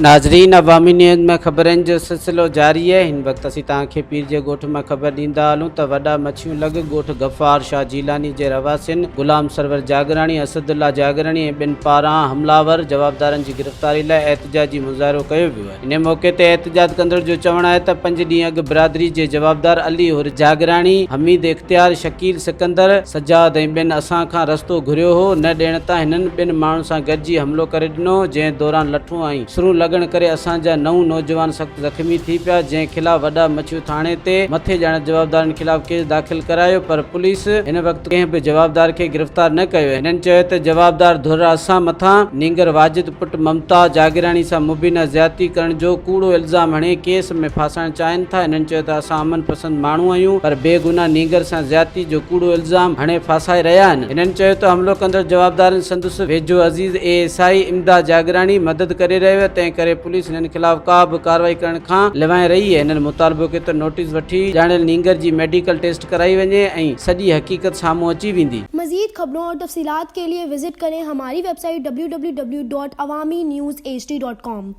ناظرين عوامي نيوز ۾ خبرن جو سلسلو جاري آهي هن وقت اسين توهان کي پير جي ڳوٺ مان خبر ڏيندا هلون ته وڏا مڇيون لڳ ڳوٺ غفار شاهه جيلاني جي رهواسين غلام سرور جاگراڻي اسد الله جاگراڻي ۽ ٻين پاران حمله آور جوابدارن جي گرفتاري لاء احتجاجي مظاهرو ڪيو ويو آهي ان موقعي تي احتجاج ڪندڙ جو چوڻ آهي ته پنج ڏينهن اڳ برادري جي جوابدار علي حر جاگراڻي حميد اختيار شڪيل سڪندر سجاد ۽ ٻين اسان کان رستو گهريو هو، نه ڏيڻ تان هنن ٻن ماڻهن سان گڏجي حملو ڪري ڏنو، جنهن دوران لٺون ۽ سرون لڳڻ ڪري اسان جا نئون نوجوان سخت زخمي ٿي پيا، جنهن خلاف وڏا مڇيون ٿاڻي تي مٿي ڄاڻايل جوابدارن خلاف ڪيس داخل ڪرايو پر پوليس هن وقت ڪنهن به جوابدار کي گرفتار نه ڪيو، هنن چيو ته جوابدار ڌر اسان مٿان نينگر واجد پٽ ممتاز جاگيراڻي سان مبينا زيادتي ڪرڻ جو ڪوڙو الزام هڻي ڪيس ۾ ڦاسائڻ چاهين ٿا، هنن چيو ته اسان امن پسند ماڻهو آهيون پر بيگناهه نينگر سان زيادتي جو ڪوڙو الزام هڻي ڦاسائي رهيا آهن، هنن چيو ته حملو ڪندڙ جوابدارن سندس ويجهو عزيز A S I Imdad Jagirani مدد ڪري رهيو آهي تنهن ڪري پوليس هنن خلاف ڪا به ڪارروائي ڪرڻ کان لنوائي رهي آهي، هنن مطالبو ڪيو ته نوٽيس وٺي ڄاڻايل نينگر جي ميڊيڪل ٽيسٽ ڪرائي وڃي ۽ سڄي حقيقت سامهون اچي ويندي. مزيد خبرون اور تفصيلات ڪي ليي وزٽ ڪرين هماري website W W W dot Awami news H D dot com.